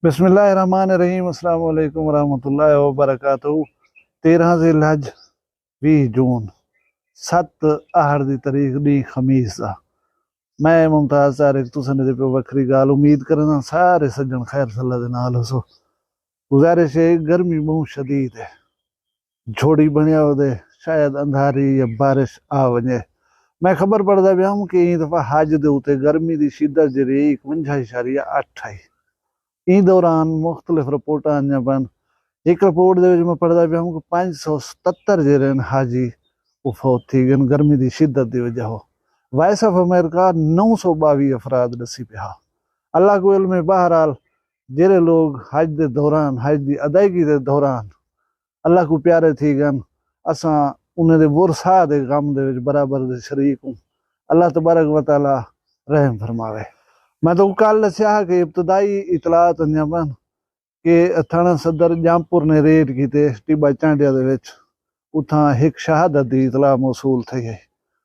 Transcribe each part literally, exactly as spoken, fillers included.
بسم اللہ الرحمن الرحیم۔ السلام علیکم ورحمۃ اللہ وبرکاتہ۔ تیرہ ذی الحج، ویہہ جون، ست اہڑ دی تاریخ، ݙینہہ خمیس دا۔ میں ممتاز طارق تساں دے پیو وکھری ڳالھ۔ امید کرینداں سارے سڄݨ خیر صلاح دے نال ہوسو۔ گزارش ہے، گرمی ٻہوں شدید ہے، جھوڑی بݨیا ودے، شاید اندھاری یا بارش آ ونڄے۔ میں خبر پڑھدا پیا ہم کہ ایں دفعہ حج دے اتے گرمی دی شدت جیڑھی ہے، اکوجا اشاریہ اٹھ آئی۔ ایں دوران مختلف رپورٹاں آندیاں پن۔ ہک رپورٹ دے وچ میں پڑھدا پیا ہم کہ پنج سو ستر جیڑھے ہن حاجی، او فوت تھی ڳئے ہن گرمی دی شدت دی وجہ ہو۔ وائس آف امریکہ نو سو ٻاویہہ افراد ݙسی پیا ہا۔ اللہ کوں علم ہے۔ بہرحال، جیڑھے لوگ حج دے دوران، حج دی ادائیگی دے دوران اللہ کوں پیارے تھی ڳئے ہن، اساں انہیں دے ورثاء دے غم دے وچ برابر دے شریک ہوں۔ اللہ تبارک و تعالیٰ رحم فرماوے۔ میں تہاکوں کل ݙسیا ہا کہ ابتدائی اطلاعات آندیاں پن کہ تھانہ صدر ڄامپور نے ریڈ کیتے ٹبہ چانڈیا دے وچ، اتھاں ہک شہادت دی اطلاع موصول تھئی ہے۔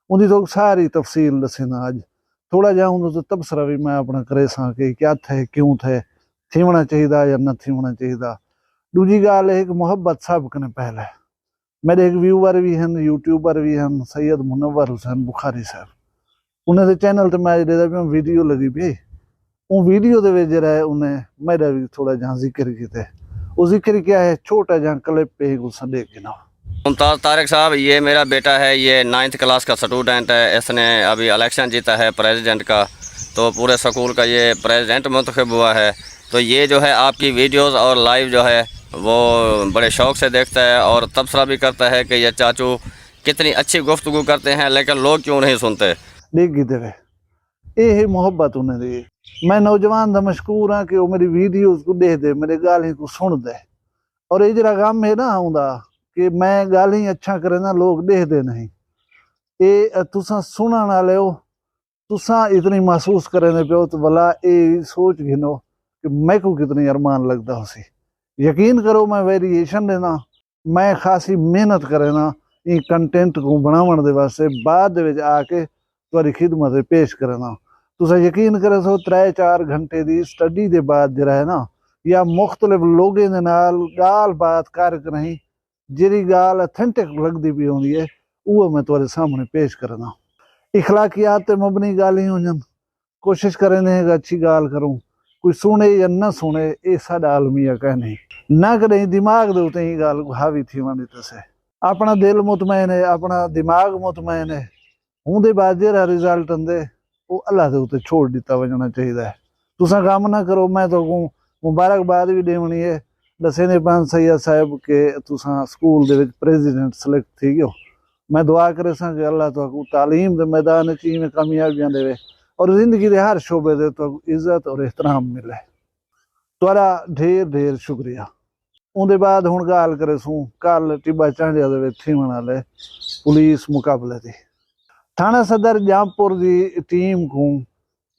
اوندی تہاکوں ساری تفصیل ݙسینداں اڄ۔ تھوڑا جیہا اوندے تے تبصرہ وی میں اپݨا کریساں کہ کیا تھئے، کیوں تھئے، تھیوݨا چاہیدا یا نہ تھیوݨا چاہیدا۔ ݙوجھی ڳالھ ہے کہ محبت سب کنے پہل ہے۔ میݙے ہک ویور وی ہن، یوٹیوبر وی ہن، سید منور حسین بخاری صاحب۔ انہیں دے چینل تے میں اڄ ݙیہدا پیاں، ویڈیو لڳی پئی۔ اوں ویڈیو دے وچ جیڑھا ہے، انہیں میݙا وی تھوڑا جیہا ذکر کیتے۔ او ذکر کیا ہے؟ چھوٹا جیہا کلپ ہے، کوں سݙے گھنو۔ ممتاز طارق صاحب، یہ میرا بیٹا ہے، یہ نائنتھ کلاس کا اسٹوڈنٹ ہے، اس نے ابھی الیکشن جیتا ہے پریزیڈنٹ کا، تو پورے سکول کا یہ پریزیڈنٹ منتخب ہوا ہے۔ تو یہ جو ہے آپ کی ویڈیوز اور لائیو جو ہے وہ بڑے شوق سے دیکھتا ہے اور تبصرہ بھی کرتا ہے کہ یہ چاچو کتنی اچھی گفتگو کرتے ہیں، لیکن لوگ کیوں نہیں سنتے؟ ݙیکھ گھدے وے۔ اے ہے محبت انہیں دی۔ میں نوجوان دا مشکور ہاں کہ او میری ویڈیوز کوں ݙیہدے، میرے ڳالھیں کوں سݨدے۔ اور اے جیڑھا غم ہے نا اوندا کہ میں ڳالھیں اچھاں کرینداں، لوگ ݙیہدے نہیں۔ اے تساں سݨݨ آلے ہو، تساں اتنی محسوس کریندے پیو، تے ولا اے سوچ گھنو کہ میکوں کتنی ارمان لڳدا ہوسی۔ یقین کرو، میں ویریئیشن ݙینداں، میں خاصی محنت کرینداں ایں کنٹینٹ کوں بݨاوݨ دے واسطے، بعد دے وچ آ کے تہاݙی خدمت وچ پیش کرینداں۔ تساں یقین کریسو، ترے چار گھنٹے دی سٹڈی دے بعد جیڑھا ہے نا، یا مختلف لوگیں دے نال ڳالھ بات کر کراہیں، جیڑھی ڳالھ اتھینٹک لڳدی پئی ہوندی ہے، اوہ میں تہاݙے سامݨے پیش کرینداں۔ اخلاقیات تے مبنی ڳالھیں ہونجن، کوشش کریندے ہیں کہ اچھی ڳالھ کروں۔ کوئی سُݨے یا نہ سُݨے، اے ساݙا المیہ کائنی۔ نہ کݙہیں دماغ دے اتے ایں ڳالھ کوں حاوی تھیوݨ ݙتسے۔ اپݨا دل مطمئن ہے، اپݨا دماغ مطمئن ہے، اوندے بعد جیڑھا رزلٹ آندے، او اللہ دے اتے چھوڑ ݙتا ونڄݨا چاہیدا ہے۔ تساں غم نہ کرو، میں تہاکوں مبارکباد وی ݙیوݨی ہے۔ ݙسیندے پن سید صاحب کہ تساں سکول دے وچ پریزیڈنٹ سلیکٹ تھی ڳیو۔ میں دعا کریساں کہ اللہ تہاکوں تعلیم دے میدان وچ ایویں کامیابیاں ݙیوے اور زندگی دے ہر شعبے دے تہاکوں عزت اور احترام ملے۔ تہاݙا ڈھیر ڈھیر شکریہ۔ اوندے بعد ہݨ ڳالھ کریسوں کل ٹبہ چانڈیا دے وچ تھیوݨ آلے پولیس مقابلے دی۔ تھانہ صدر ڄامپور دی ٹیم کوں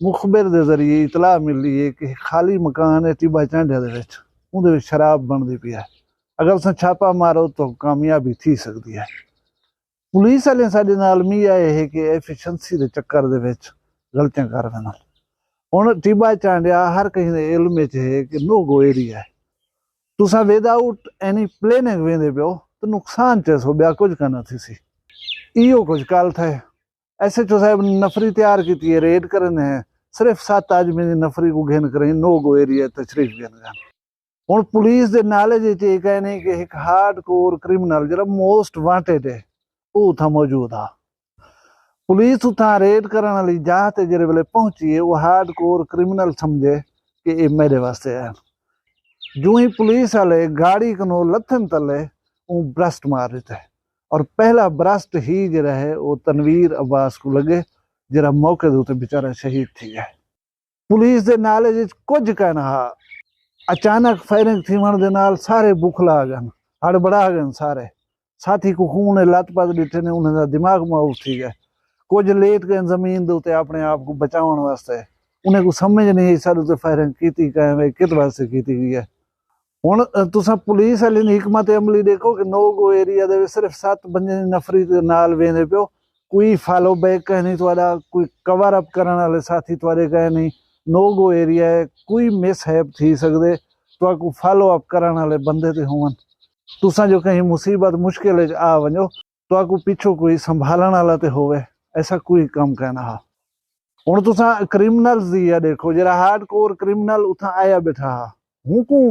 مخبر دے ذریعے اطلاع ملی ہے کہ خالی مکان ہے ٹبہ چانڈیا دے وچ، اوندے وچ شراب بݨدی پئی ہے، اگر اساں چھاپہ مارو تو کامیابی تھی سڳدی ہے۔ پولیس آلیں ساݙے نال میا اے ہے کہ ایفیشنسی دے چکر دے وچ غلطیاں کر ویندن۔ ہݨ ٹبہ چانڈیا ہر کہیں دے علم وچ ہے کہ نو گو ایریا ہے۔ تساں ود آؤٹ اینی پلاننگ ویندے پیو تے نقصان چیسو، ٻیا کجھ کائنا تھیسی۔ ایہو کجھ کل تھئے۔ ایس ایچ او صاحب نفری تیار کیتی ہے، ریڈ کریندے ہیں۔ صرف ست آدمی دی نفری کوں گھن کریں نو گو ایریا تشریف گھن ڳئن۔ ہݨ پولیس دے نالج وچ اے کائنی کہ ہک ہارڈ کور کرمنل جیڑھا موسٹ وانٹیڈ ہے، او اتھاں موجود ہا۔ پولیس اتھاں ریڈ کرݨ آلی جاہ تے جیڑھے ویلے پہنچی ہے، او ہارڈ کور کرمنل سمجھے کہ اے میݙے واسطے آئن۔ جوں ہی پولیس آلے گاڑی کنوں لتھن تلے اوں برسٹ مار ݙتے اور پہلا برسٹ ہی جیڑھا ہے، او تنویر عباس کوں لڳے، جیڑھا موقع دے اتے بیچارہ شہید تھی ڳئے۔ پولیس دے نالج وچ کجھ کائنا ہا۔ اچانک فائرنگ تھیوݨ دے نال سارے بکھلا ڳن، ہڑبڑا ڳن سارے۔ ساتھی کوں خون نے لت پت ݙٹھے نے، انہاں دا دماغ معاف تھی ڳئے۔ کجھ لیٹ ڳئن زمین دے اتے اپݨے آپ کوں بچاوݨ واسطے۔ انہیں کوں سمجھ نہیں آئی ساݙے اتے فائرنگ کیتی کائیں وے، کت واسطے کیتی ڳئی ہے۔ ہݨ، اے، تساں پولیس آلیں دی حکمت عملی ݙیکھو کہ نو گو ایریا دے وچ صرف ست بندے دی نفری دے نال ویندے پیو، کوئی فالو بیک کائنی تہاݙا، کوئی کور اپ کرݨ آلے ساتھی تہاݙے کائنی۔ نو گو ایریا ہے، کوئی مس ہیپ تھی سڳدے، تہاکوں فالو اپ کرݨ والے بندے تے ہوون۔ تساں جو کہیں مصیبت مشکل وچ آ ونڄو، تہاکوں پچھوں کوئی سنبھالݨ والا تے ہووے، ایسا کوئی کم کائنا ہا۔ ہݨ تساں کرمنلز دی ایہا ݙیکھو، جیڑھا ہارڈ کور کرمنل اتھاں آیا ٻیٹھا ہا، اونکوں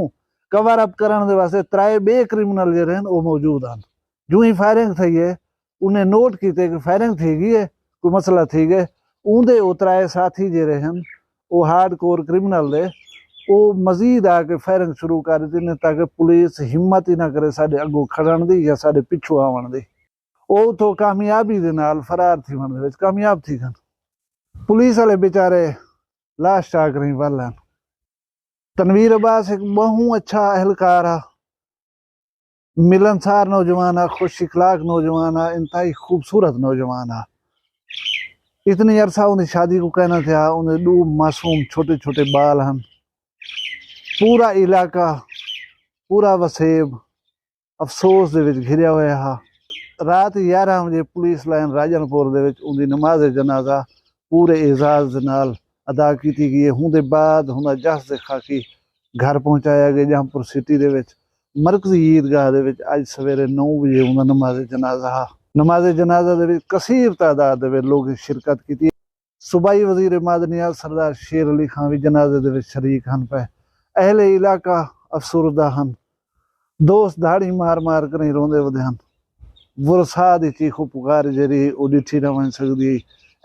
کور اپ کرݨ دے واسطے ترائے ٻئے کرمنل جیڑھے ہن، او موجود ہن۔ جوں ہی فائرنگ تھئی ہے، انہیں نوٹ کیتے کہ فائرنگ تھی ڳئی ہے، کوئی مسئلہ تھی ڳئے۔ اوندے او ترائے ساتھی جیڑھے ہن، او ہارڈ کور کرمنل دے، او مزید آ کے فائرنگ شروع کر ݙتی نے، تاکہ پولیس ہمت ہی نہ کرے ساݙے اڳوں کھڑݨ دی یا ساݙے پچھوں آوݨ دی۔ او اتھوں کامیابی دے نال فرار تھیوݨ دے وچ کامیاب تھی ڳن۔ پولیس والے بیچارے لاش چا کریں ول ہن۔ تنویر عباس ہک ٻہوں اچھا اہلکار ہا، ملنسار نوجوان ہا، خوش اخلاق نوجوان ہا، انتہائی خوبصورت نوجوان ہا۔ اتنی عرصہ اوندی شادی کوں کائنا تھیا، اوندے ݙو معصوم چھوٹے چھوٹے ٻال ہن۔ پورا علاقہ، پورا وسیب افسوس دے وچ گھریا ہویا ہا۔ رات یارہاں وڄے پولیس لائن راجن پور دے وچ اوندی نماز جنازہ پورے اعزاز دے نال ادا کیتی ڳئی ہے۔ ہوندے بعد ہوندا جس دے خاکی گھر پہنچایا ڳئے۔ جہانپور سٹی دے وچ مرکزی عیدگاہ دے وچ اڄ سویرے نو وڄے ہوندا نماز جنازہ ہا۔ نماز جنازہ دے وچ کثیر تعداد دے وچ لوگیں شرکت کیتی۔ صوبائی وزیر معدنیات سردار شیر علی خان وی جنازے دے وچ شریک ہن پئے۔ اہل علاقہ افسردہ ہن۔ دوست دھاڑی مار مار کریں روندے ودے ہن۔ ورثاء دی چیخ و پکار جیڑھی او ݙٹھی نہ ونڄ سڳدی۔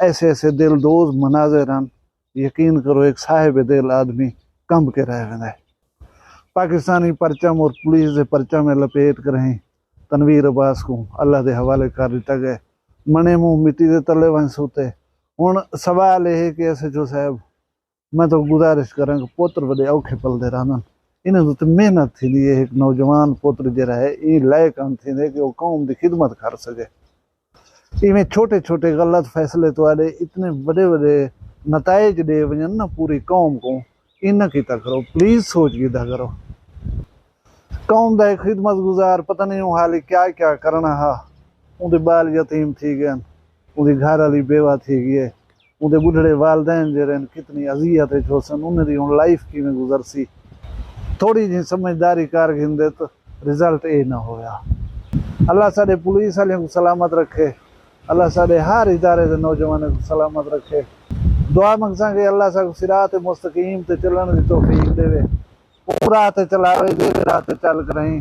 ایسے ایسے دل دوز مناظر ہن، یقین کرو ہک صاحب دل آدمی کمب کے رہ ویندے۔ پاکستانی پرچم اور پولیس دے پرچم ء لپیٹ کریں تنویر عباس کوں اللہ دے حوالے کر ݙتا ڳئے۔ مݨے منہ مٹی دے تلے ونڄ سوتے۔ ہݨ سوال اے ہے کہ ایس ایچ او صاحب، میں تہاکوں گزارش کراں کہ پتر وݙے اوکھے پلدے رہندن، انہاں دے اتے محنت تھیندی ہے۔ ہک نوجوان پتر جیڑھا ہے، ایں لائق ہن تھیندے کہ او قوم دی خدمت کر سڳے۔ ایویں چھوٹے چھوٹے غلط فیصلے تہاݙے اتنے وݙے وݙے نتائج ݙے ونڄن نا پوری قوم کوں۔ ایں نہ کیتا کرو، پلیز سوچ گھدا کرو۔ قوم دا ہک خدمت گزار، پتہ نہیں اوں حالی کیا کیا کرݨا ہا۔ اوندے ٻال یتیم تھی ڳئن، اوندی گھر والی بیوہ تھی ڳئی ہے، اوندے ٻڈھڑے والدین جیڑھے ہن کتنی اذیت وچ ہوسن، انہیں دی ہݨ لائف کیویں گزرسی؟ تھوڑی جہیں سمجھداری کر گھندے تاں رزلٹ اے نہ ہویا۔ اللہ ساݙے پولیس والیاں کوں سلامت رکھے، اللہ ساݙے ہر ادارے دے نوجواناں کوں سلامت رکھے۔ دعا منگساں کہ اللہ ساکوں صراط مستقیم تے چلݨ دی توفیق ݙیوے۔ اوں راہ تے چلاوے جیڑھے راہ تے چل کرائیں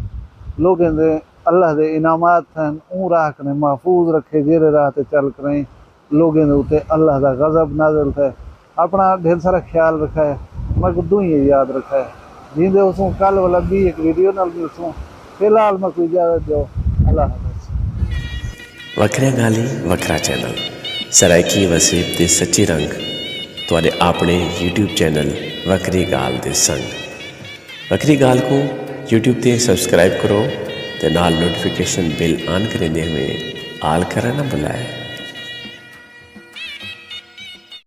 لوگیں دے اللہ دے انعامات تھئن، اوں راہ کنے محفوظ رکھے جیڑھے راہ تے چل کرائیں لوگیں دے اتے اللہ دا غضب نازل تھئے۔ اپݨا ڈھیر سارا خیال رکھائے، میکوں دعائیں یاد رکھائے۔ جیندے ہوسوں کل ولا ٻی ہک ویڈیو نال ملسوں۔ فی الحال میکوں اجازت ݙیو، اللہ حافظ۔ وکھریاں ڳالھیں، وکھرا چینل، سرائیکی وسیب دے سچے رنگ، تہاݙے آپݨے یوٹیوب چینل وکھری ڳالھ دے سنگ۔ وکھری ڳالھ کوں یوٹیوب تے سبسکرائب کرو تے نال نوٹیفیکیشن بیل آن کریندے ہوئے آل کرݨ نہ بھلائے۔